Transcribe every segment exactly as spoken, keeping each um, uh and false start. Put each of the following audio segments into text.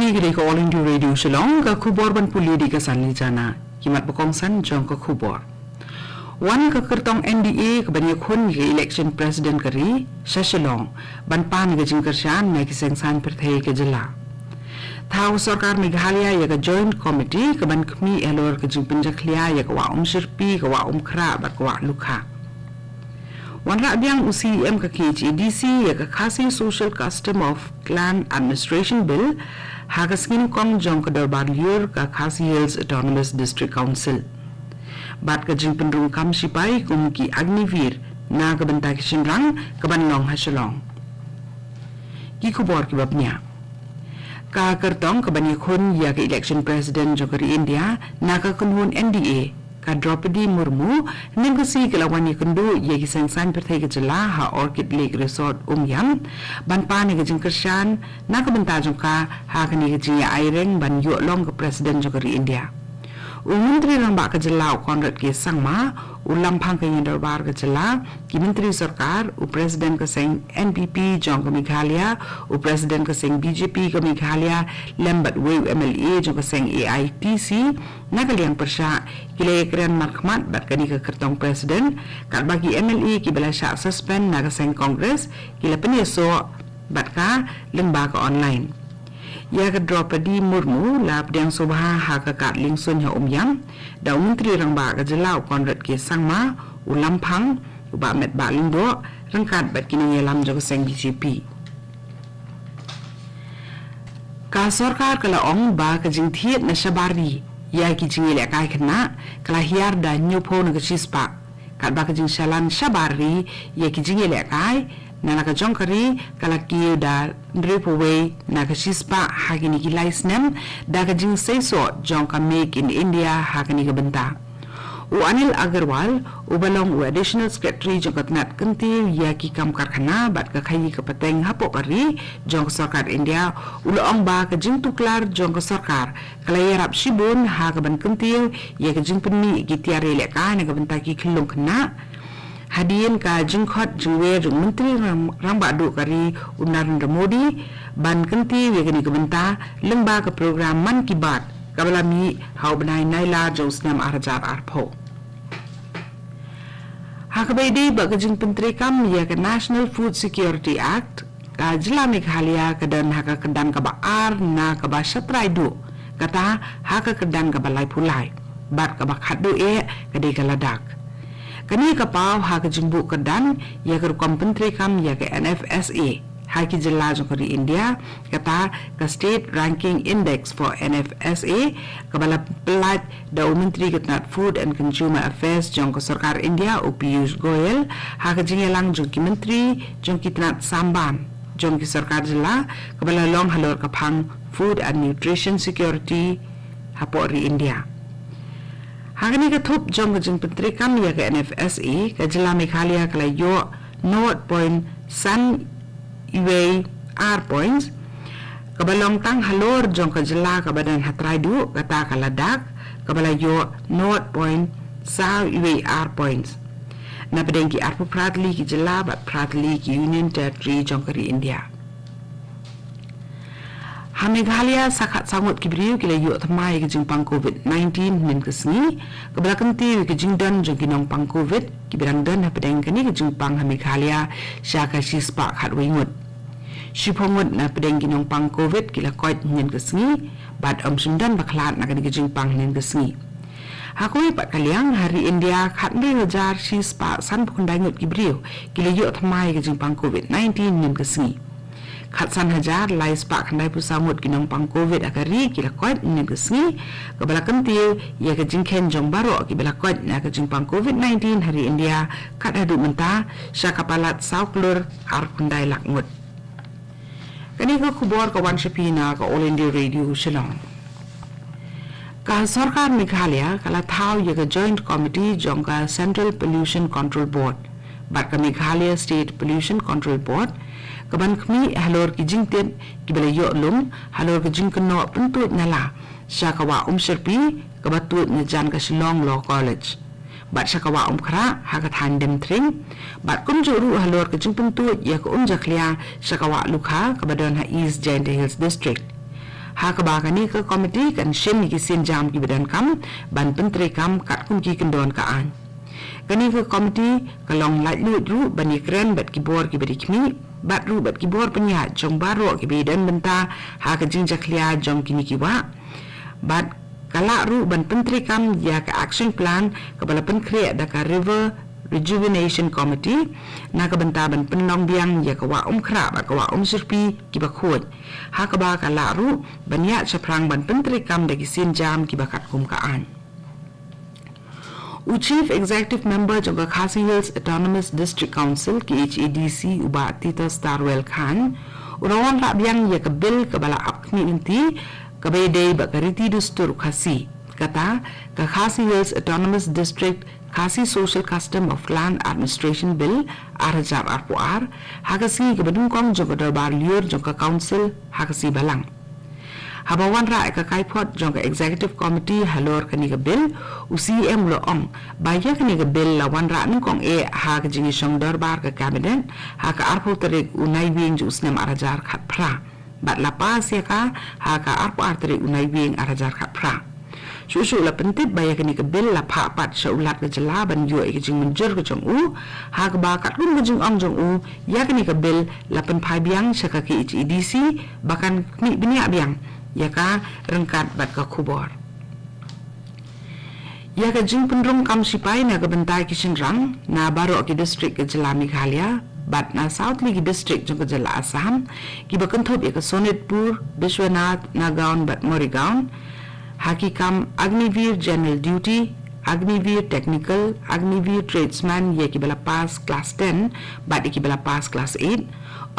Ka dei ka All India Radio Shillong, ka khubor ban pule da ka Sanli Jana. Ki mat ba kongsan jong ka khubor. Wan ka kyrtong N D A kaban ïakhun ïa ka election president ka ri sha Shillong ban pan ïa ka jingkyrshan na ki seng saiñ pyrthei ka jylla. Thaw sorkar Meghalaya ïa ka Joint Committee kaban khmih halor ka jingpynjakhlia ïa ka Wah Umshyrpi, ka Wah Umkhrah bad ka Wah Lukha. Wanrah biang u C E M ka K H A D C ïa ka Khasi Social Custom of Clan Administration Bill ha ka sngi nyngkong jong ka Dorbar Lyiur ka Khasi Hills Autonomous District Council. Bad ka jingpynrung kam shipai kum ki Agniveer na ka bynta ki shynrang kaban long ha Shillong. Ki khubor kiba bniah. Ka kyrtong kaban ïakhun ïa ka election president jong ka ri India na ka kynhun N D A, ka Droupadi Murmu, hynnin ka sngi ka la wan ïakynduh ïa ki seng saiñ pyrthei ka jylla ha Orchid Lake Resort Umiam ban pan ïa ka jingkyrshan na ka bynta jong ka ha kane ka jingïa-aireng ban ïoh long ka president jong ka ri India. U Myntri Rangbah ka jylla u Conrad K Sangma, u Lamphang ka Ïing Dorbar ka jylla, ki Myntri Sorkar, u President ka seng N P P jong ka Meghalaya, u President ka seng B J P ka Meghalaya, lem bad wei u M L A jong ka seng A I T C, na ka liang pyrshah, ki la ïakren markhmat bad kane ka kyrtong president, katba ki M L A kiba la shah suspend na ka seng Congress, ki la pynïasoh bad ka lyngba ka online. Ïa ka Droupadi Murmu la pdiang sngewbha ha ka kad liengsuiñ ha Umiam da u Myntri Rangbah ka jylla u Conrad K Sangma, u Lamphang, u Bah Metbah Lyngdoh, ryngkat bad ki nongïalam jong ka seng B J P. Ka sorkar ka la ong ba ka jingthied na shabar ri ïa ki jingïalehkai khynnah ka la hiar da hynñiewphew na ka shispah. Katba ka jingshalan shabar ri ïa ki jingïalehkai na la ka jong ka ri ka la kiew da hynriewphew wei na ka shispah ha kine ki lai snem da ka jingseisoh jong ka Make in India ha kane ka bynta. U Anil Agarwal, uba long u Additional Secretary jong ka tnat kyntiew ïa ki kam karkhana bad ka khaïi ka pateng hapoh ka ri jong ka sorkar India, u la ong ba ka jingtuklar jong ka sorkar ka la ïarap shibun ha kaban kyntiew ïa ka jingpynmih ki tiar ïalehkai na ka bynta ki khyllung khynnah. Hadien ka jingkhot jingwer jong u Myntri Rang-, Rangbah Duh ka ri u Narendra Modi ban kyntiew ïa kane ka bynta lyngba ka program Mann Ki Baat kaba la mih ha u bnai Nailar jong u snem ar hajar arphew. Ha kaba ïadei bad ka jingpyntreikam ïa ka National Food Security Act, ka jylla Meghalaya ka don ha ka kyrdan kaba ar na kaba shatrai duh, kata ha ka kyrdan kaba laiphew lai bad kaba khatduh eh ka dei ka Ladakh. Kane ka paw ha ka jingbuh kyrdan ïa ka rukom pyntreikam ïa ka N F S A ha ki jylla jong ka ri India, kata ka State Ranking Index for N F S A, kaba la pyllait da u Myntri ka tnat Food and Consumer Affairs jong ka sorkar India, u Piyush Goyal, ha ka jingïalang jong ki myntri jong ki tnat samban jong ki sorkar jylla, kaba la long halor ka phang Food and Nutrition Security hapoh ri India. Ha kane ka thup jong ka jingpyntreikam ïa ka N F S A, ka jylla Meghalaya ka la ïoh nought point san wei ar points, kaba long tang halor jong ka jylla kaba don ha trai duh, kata ka Ladakh, kaba la ïoh nought point san wei ar points. Na pdeng ki arphew phra tylli ki jylla bad phra tylli ki Union Territory jong ka ri India. Ha Meghalaya, sa khatsaw ngut ki briew ki la ïoh thymmai ïa ka jingpang covid nineteen hynnin ka sngi, kaba la kyntiew ïa ka jingdon jong ki nongpang covid kiba dang don hapdeng kane ka jingpang ha Meghalaya sha ka shispah khatwei ngut. Shiphew ngut na pdeng ki nongpang covid ki la koit hynnin ka sngi, bad ym shym don ba khlad na kane ka jingpang hynnin ka sngi. Ha kawei pat ka liang, ha ri India, khathynriew hajar shispah sanphew khyndai ngut ki briew ki la ïoh thymmai ïa ka jingpang covid nineteen hynnin ka sngi. Khatsan hajar laispah khyndaiphew saw ngut ki nongpang covid ha ka ri ki la koit hynnin ka sngi, kaba la kyntiew ïa ka jingkheiñ jong baroh kiba la koit na ka jingpang covid nineteen ha ri India kat haduh mynta sha ka palat saw klur arphew khyndai lak ngut. Kane ka khubor ka wan sha phi na ka All India Radio Shillong. Ka sorkar Meghalaya ka la thaw ïa ka Joint Committee jong ka Central Pollution Control Board bad ka Meghalaya State Pollution Control Board kaban khmih halor ki jingtip kiba la ïoh lum halor ka jingkynnoh pyntuid nala sha ka Wah Umshyrpi kaba tuid na jan ka Shillong Law College, bad sha ka Wah Umkhrah ha ka thaiñ Demthring, bad kumjuh ruh halor ka jingpyntuid ïa ka Umjakhlia sha ka Wah Lukha kaba don ha East Jaintia Hills District. Ha kaba kane ka komiti kan shim ïa ki sienjam kiba donkam ban pyntreikam katkum ki kyndon ka aiñ. Kane ka komiti ka long laitluid ruh ban ïakren bad ki bor kiba dei khmih bad ruh bad ki bor pynïaid jong baroh kiba ïadon bynta ha ka jingjakhlia jong kine ki wah. Bad ka lah ruh ban pyntreikam ïa ka action plan kaba la pynkhreh da ka River Rejuvenation Committee na ka bynta ban pynlong biang ïa ka wah Umkhrah bad ka wah Umsyrpi kiba khuid. Ha kaba ka lah ruh ban ïaid shaphrang ban pyntreikam da ki sienjam kiba katkum ka aiñ. U Chief Executive Member jong ka Khasi Hills Autonomous District Council, K H A D C, u Bah Titosstarwell Chyne, u la wanrah biang ïa ka bill kaba la ap khmih lynti kaba ïadei bad ka riti dustur Khasi. Kata ka Khasi Hills Autonomous District Khasi Social Custom of Land Administration Bill ar hajar arphew ar, ha ka sngi kaba nyngkong jong ka dorbar lyiur jong ka Council ha ka sngi Balang. Haba wanrah ïa ka kaiphod jong ka Executive Committee halor kane ka bill, u C E M u la ong ba ïa kane ka bill la wanrah nyngkong eh ha ka jingïashong dorbar ka Cabinet ha ka arphew tarik u Naiwieng jong u snem ar hajar khatphra bad la pass ïa ka ha ka arphew ar tarik u Naiwieng ar hajar khatphra. Shuh shuh la pyntip ba ïa kane ka bill la phah pat sha u Lat ka jylla ban ïoh ïa ka jingmynjur ka jong u, ha kaba katkum ka jingong jong u, ïa kane ka bill la pynphai biang sha ka K H A D C ba kan khmih bniah biang ïa ka ryngkat bad ka khubor. Ïa ka jingpynrung kam shipai na ka bynta ki shynrang na baroh ki district ka jylla Meghalaya bad na saw tylli ki district jong ka jylla Assam, kiba kynthup ïa ka Sonitpur, Bishwanath, Nagaon bad Morigaon, ha ki kam Agniveer General Duty, Agniveer Technical, Agniveer Tradesman ïa kiba la pass class ten bad ïa kiba la pass class eight,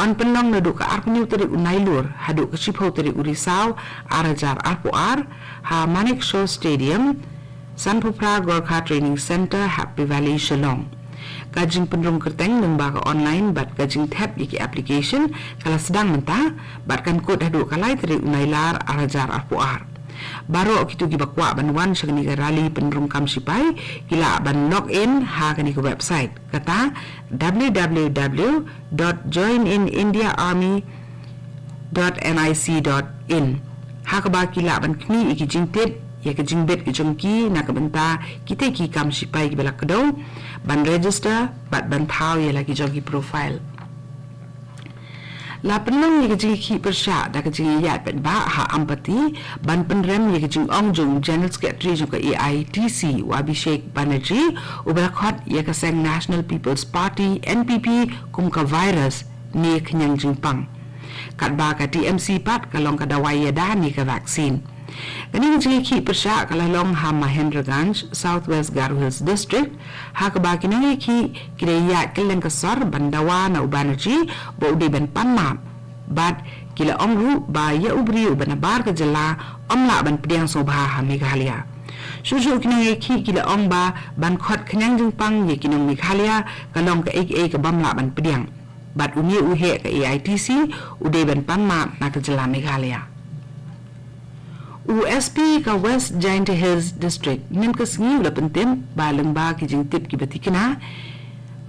yn pynlong naduh ka arphew tarik u Nailur haduh ka shiphew tarik u Risaw ar hajar arphew ar, ha Manekshaw Stadium, Sanphuphra Gorkha Training Centre, Happy Valley, Shillong. Ka jingpynrung kyrteng lyngba ka online bad ka jingthep ïa ki application ka la sdang mynta bad kan kut haduh ka lai tarik u Nailar ar hajar arphew ar. Baroh kito kiba kwah ban wan sha kane ka rally pynrung kam shipai ki lah ban log in ha kane ka website, kata w w w dot join in india army dot n i c dot in, ha kaba ki lah ban khmih ïa ki jingtip ïa ka jingbit ka jong ki na ka bynta kita ki kam shipai kiba la kdew, ban register bad ban thaw ïa la ki jong ki profile. La pynlong ïa ka jingïakhih pyrshah da ka jingïaid paidbah ha Ampati ban pynrem ïa ka jingong jong u General Secretary jong ka A I T C, u Abhishek Banerjee, uba la khot ïa ka seng National People's Party, N P P, kum ka virus ne khñiang jingpang. Katba ka T M C pat ka long ka dawai ïada ne ka vaccine. Kane ka jingïakhih pyrshah ka la long ha Mahendraganj, South West Garo Hills District, ha kaba ki nongïakhih ki la ïaid kylleng ka sor ban dawa na u Banerjee ba u dei ban pan map. Bad ki la ong ruh ba ïa u briew uba nabar ka jylla ym lah ban pdiang sngewbha ha Meghalaya. Shuh shuh ki nongïakhih ki la ong ba ban khot khñiang jingpang ïa ki nong Meghalaya ka long kaei kaei ka bym lah ban pdiang. Bad une u heh ka A I T C u dei ban pan map na ka jylla Meghalaya. U S P ka West Jaintia Hills District mynne ka sngi u la pyntip ba lyngba ki jingtip kiba tikna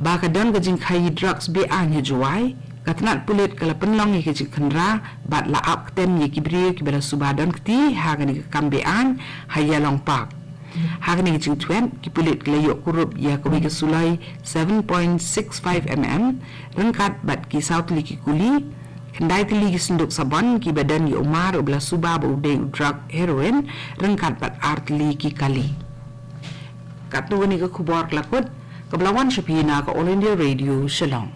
ba ka don ka jingkhaïi drugs be-aiñ ha Jowai, ka tnat pulit ka la pynlong ïa ka jingkhynra bad la ap ktem ïa ki briew kiba la suba don kti ha kane ka kam be-aiñ ha Ïalong Park. Ha kane ka jingtwet, ki pulit ki la ïoh kurup ïa kawei ka suloi seven point six five mm ryngkat bad ki saw tylli ki kuli, khyndai tylli ki synduk sabon kiba don ïa u mar uba la suba ba u dei u drug heroin ryngkat bad ar tylli ki kali. Katno kane ka khubor ka la kut, kaba la wan sha phi na ka All India Radio Shillong.